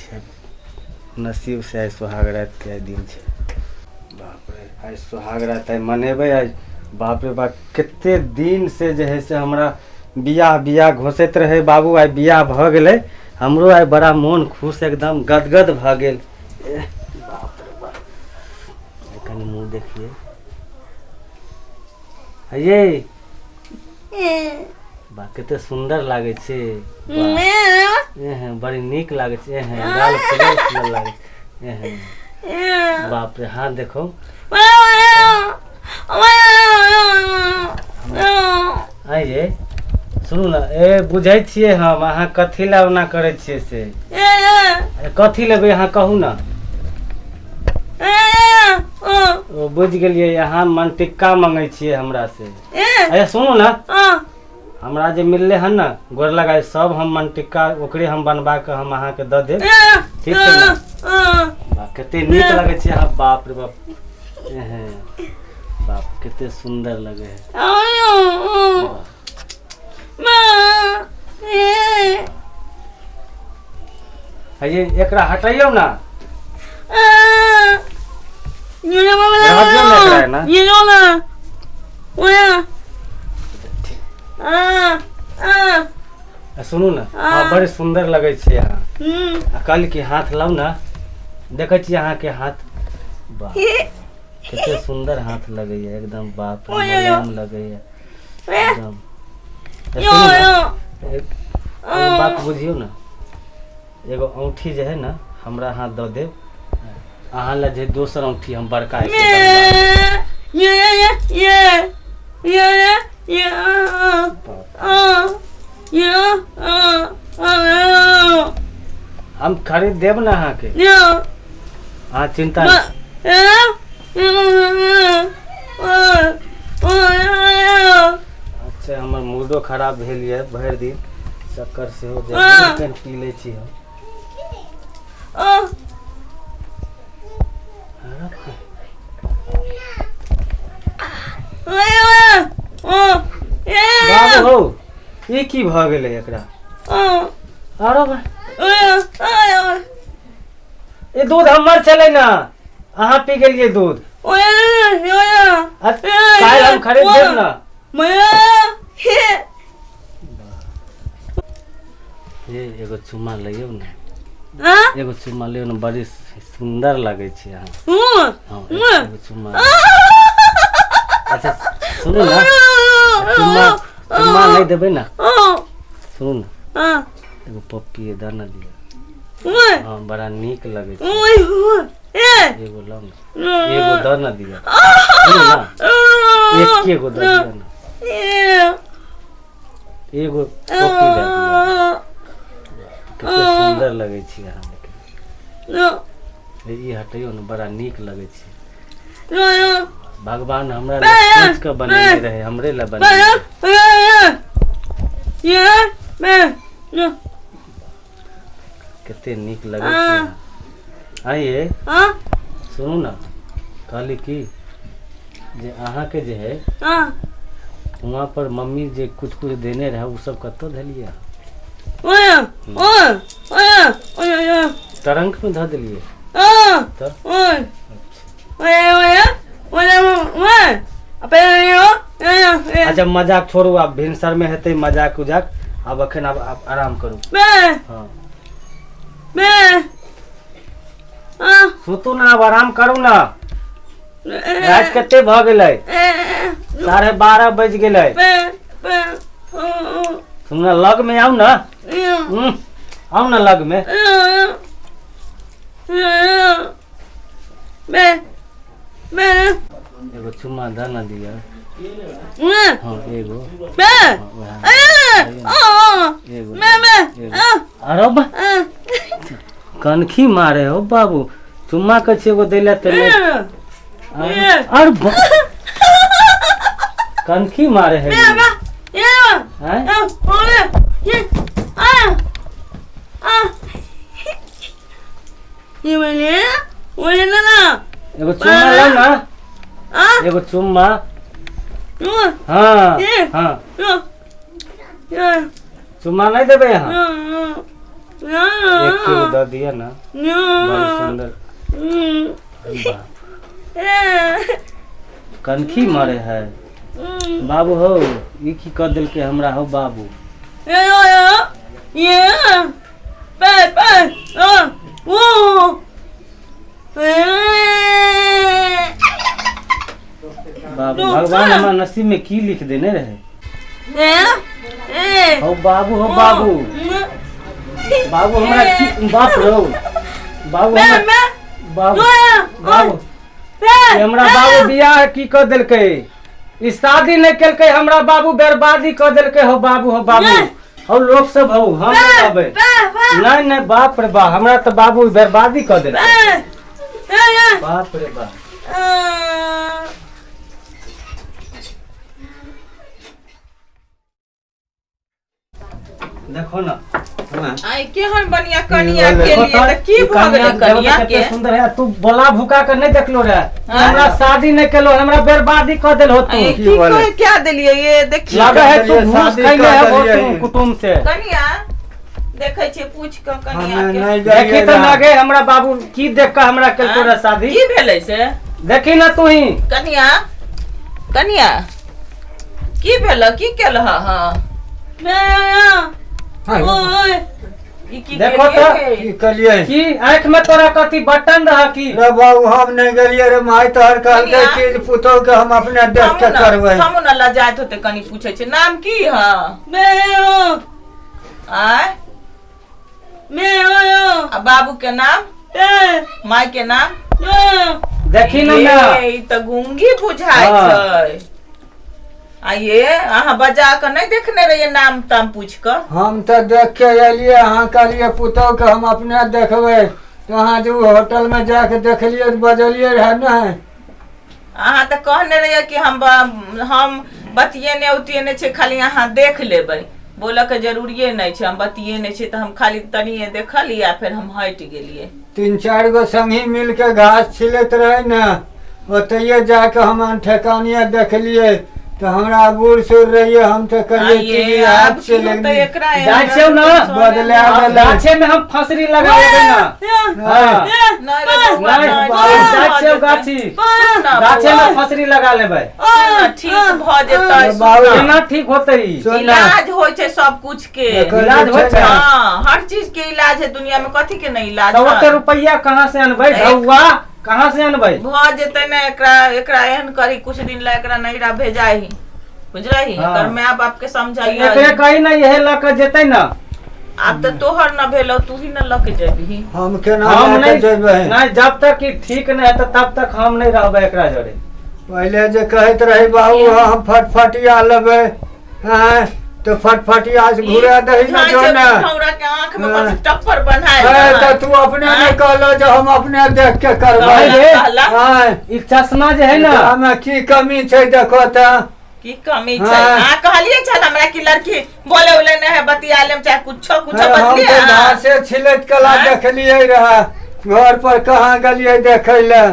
छै। नसीब से आइ सोहाग रातिके आइ दिन छै। बाप रे, आइ सोहाग राति आइ मनेबै आइ। बाप रे बाप, कते दिन से जे है से हमरा बियाह बियाह घोसैत रहै बाबू, आइ बियाह भऽ गेलै। हमरो आइ बड़ा मोन खुश, एकदम गदगद भऽ गेल। एह, बाप रे बाप, आइ कनि मुँह देखियै। ये बा, कते सुन्दर लागै छै। एहन बड़ी नीक लागै छै। एहन गाल फुलल फुलल लागै छै। एहन बाप रे, हाथ देखो। आइ ये सुनू ने, ए बुझै छियै हम अहाँ कथी लए ओना करै छियै से। अरे कथी लेबै अहाँ कहू ने। ओ बुझि गेलियै, अहाँ मनटिक्का मंगै छियै हमरा से। अरे सुनू ने, हमरा जे मिललै हन ने गोर लगाइ, सब हम मनटिक्का ओकरे हम बनबा कऽ हम अहाँके दऽ देब, ठीक छै ने? वाह, कते नीक लगै छै अहाँ। बाप रे बाप, एहे, बाप कते सुन्दर लगै है। वाह। हे एकरा हटैयौ ना। रहऽ दियौ ने एकरा एना। आ सुनू ने, हँ, बड़ी सुन्दर लगै छै अहाँ। आ कहली कि हाथ लाउ ने, देखै छी अहाँके हाथ। वाह, कते सुन्दर हाथ लगैया एकदम। बाप रे, मुलायम लगैया एकदम। आ सुनू ने, एगो बात बुझियौ ने, एगो औंठी जे है ने हमरा अहाँ दऽ देब, अहाँ लए जे दोसर औंठी हम बड़का एसे बनबा देब। हम खरीद देब ने अहाँके, अहाँ चिंता नहि। अच्छा, हमर मूडो खराब भेल यऽ भरि दिन, शक्कर सेहो जे कनि पी लै छी हम। बाबू हौ, ई की भऽ गेलै एकरा? आरो बा, ई दूध हमर छलै ने, अहाँ पी गेलियै दूध। आ काल्हि हम खरीद देब ने। हे, एगो चुम्मा लैयौ ने, एगो चुम्मा लियौ ने, बड़ी सुन्दर लगै छै अहाँ। हँ, एगो चुम्मा। अच्छा सुनू ने, चुम्मा चुम्मा नहि देबै ने? सुनू ने, एगो पप्पी दऽ ने दिअ। हँ, बड़ा नीक लगै छै। एगो लऽ ने, एगो दऽ ने दिअ। सुनू ने, एके गो दऽ दिअ ने, एगो पप्पी दऽ दिअ। कते सुन्दर लगै छै अहाँ। लेकिन ई हटैयौ ने, बड़ा नीक लगै छै। भगवान हमरा लए सोच कऽ बनेने रहै, हमरे लए बनेने रहै। कते नीक लगै छै अहाँ। आइए सुनू ने, कहली की जे अहाँके जे है वहाँ पर मम्मी जे कुछ कुछ देने रहे, ओ सब कतऽ धलियै? ट्रंक में धऽ देलियै तऽ? अच्छा, मजाक छोड़ू, आब भिनसर में हेतै मजाक उजाक। आब अखन आब आब आराम करू। हाँ, सुतू ना, आब आराम करू ना। राति कते भऽ गेलै? 12:30 बजि गेलै। सुन ना, लग में आउ ना। आउ ना लग में। एगो चुम्मा दऽ ने दिअ। हाँ, एगो। हाँ, वएह। एगो, एगो। अरे बा, कनखी मारे हो बाबू। चुम्मा के छै एगो दैला तऽ नहि। अरे कनखी मारे है। आँय? एगो चुम्मा लो ना, एगो चुम्मा। हाँ हाँ, चुम्मा नहीं देबै अहाँ? एक किलो दऽ दिअ ने, बड़ी सुन्दर। बाप, कनखी मारे है बाबू। हो, ई की कऽ देलकै हमरा? हो बाबू, बाबू, भगवान हमरा नसीब में की लिख देने रहे? हो बाबू, हो बाबू, बाबू, हमरा की, बाप रो बाबू, हमरा बाबू, बाबू, ई हमरा बाबू बियाह की कऽ देलकै? ई शादी नहि केलकै, हमरा बाबू बर्बादी कऽ देलकै। हो बाबू, हो बाबू, हो लोक सब, हो, हम नहि रहबै। नहि नहि, बाप रे बाप, हमरा तऽ बाबू बर्बादी कऽ देलकै। बाप रे बाप। देखो ना। हाँ। आई केहन बढ़िया कनिया के लिए तऽ की भऽ गेलै कनिया के? सुंदर है। तू बोला भुका के नहीं देखलो रे? हाँ? हमरा शादी नहीं केलो, हमरा बर्बादी कर देल हो तू। आई की कह क्या देलियै ये देखिए। लगे है तू घूस शादी खैले कर है देलियै। तू कुटुम्ब से। कनिया देखै छियै पूछ कऽ कनिया हमे के। नहि देखी गेलियै तो रहए। लगे हमरा बाबू की देख के हमरा केलको रे शादी? की भेलै से? देखी ना तू ही। कनिया, कनिया, की भेल? की केलह? हाँ, ई की देखो केलियै तऽ। गे? की कलियै? की आंख में तोरा कथी बटन रह की? रे बाबू, हम नहि गेलियै रे। माय तोहर कहलकै कनिया। कि जे पुतोह के हम अपने देख के करबै। हमहूँ ने लजाइत होते कनि पूछै छै, नाम की ह? आय, आ बाबू के नाम, माय के नाम? देखी ना ना। ये, ई तऽ गुंगी बुझाइ हाँ। छै। आ ये अहाँ बजा कऽ नहि देखने रहियै नाम ताम पूछि कऽ? हम तऽ देख के एलियै। अहाँ कहलियै पुतोह के हम अपने देखबै, तऽ अहाँ जे ओ होटल में जाके देखलियै तऽ बजलियै रहए नहि। अहाँ तऽ कहने रहियै कि हम हम बतियेने उतियेने छै, खाली अहाँ देख लेबै, बोलऽ के जरूरिये नहि छै। हम बतियेने छै तऽ हम खाली तनिये देखलियै आ फेर हम हटि गेलियै। तीन चारि गो संगी मिल के घास छिलैत रहे ने, ओतहिए जाके हम अनठेकानिया देखलियै तऽ हमरा बूढ़ सूढ़ रहियै, हम तऽ कहलियै कि आइये, ई आब हाथ से कियो तऽ एकरा जाइ छियौ ने। बदला गेलै। गाछे में हम फसरी लगा देबै ना। हाँ। नहि रे बौआ, नहीं, नहि, जाइ ठीक छियौ भऽ गाछी, जेतै। सुन ना गाछे बौआ, में फसरी लगा लेबै। सुन ना, ठीक भऽ जेतै। बाबू। सुन ना। केना ठीक होतै ई? सुन ना, इलाज होइ छै सब कुछ के। एकर इलाज जे होइ छै छै? ने, हाँ, हर चीज के इलाज है दुनिया में, कथी के नहीं इलाज तऽ ओते है? रुपैआ कहाँ से अनबै ढौआ? कहाँ से अनबै? भऽ जेतै ने। एकरा एकरा एहन करी, कुछ दिन ला एकरा नैहरा भेजाही, बुझलही? हाँ। एकर माय बाप के समझाइए। एकरे कही ना, इहे लऽ कऽ जेतै ना। आब तऽ तोहर न भेलौ, तू ही न लऽ के जेबही। हम केना हम लए के नहीं जेबै? नहीं, जब तक ई ठीक नहीं हेतै तब तक हम नहीं रहबै एकरा जोरे। पहिले जे कहैत रही बाबू, हम फटफटिया लेबै, आँय, तऽ फटफटिया से घुरा दही ने जो ने। हमरा के आंख में हाँ। कथी टप्पर बन्हायल ए, है? तऽ तू अपने ने कहलो जे हम अपने देख के करबै। नहीं रे। कहला। आँय, ई चश्मा जे है ना, एकरामे की कमी छै देखो तऽ। की कमी छै? हाँ। अहाँ कहलियै छल हमरा कि लड़की बोले उले नहीं है, बतिया लेम चाहे कुछो कुछो। अरे, हम बतलियै तऽ अहाँ? घासे छिलैत कला आँय? देखलियै रहे, घर पर कहाँ गेलियै देखै लए।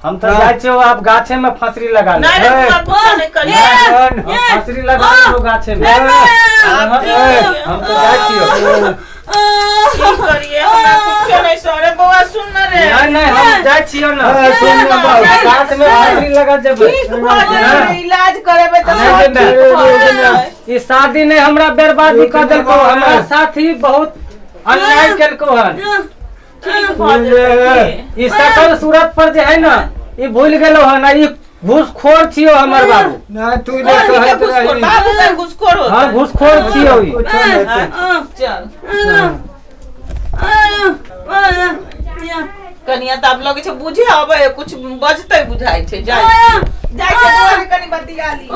हम तऽ हाँ। जाइ छियौ आब गाछे में फसरी लगा ले। नहीं रे हे। बौआ, कुछो नहीं करियै। हम हम फसरी लगा लेबो गाछे में। आब की करियै? हम तऽ जाइ छियौ। की करियै, हमरा कुछो नहीं सरे। बौआ, सुन न रे। नहीं नहीं, हम जाइ छियौ ना। ए, सुन ने बाबू। गाछ में फसरी लगा जेबै। ठीक भऽ जेतै, इलाज करेबै तऽ नहीं सब देबै। ठीक भऽ जेतै। ई शादी ने हमरा बर्बादी कर देलको, हमरा साथ ही बहुत अन्याय केलको हन। ठीक भऽ जेतै की? ई सकल सूरत पर जे है ना, ई भूल गेलो हन। आ ई घूसखोर छियो हमर बाबू। नहि, तू जे कथी के कहैत घुसखोर? रही। बाबू के घुसखोर होतै? हाँ, घूसखोर छियो ई। कुछो नहि छै। चल कनिया, तऽ आब लगै छै बुझे अबै है, कुछ बजतै बुझाइ छै। जाइ जाइ छै बौआ के कनि बतिया ली।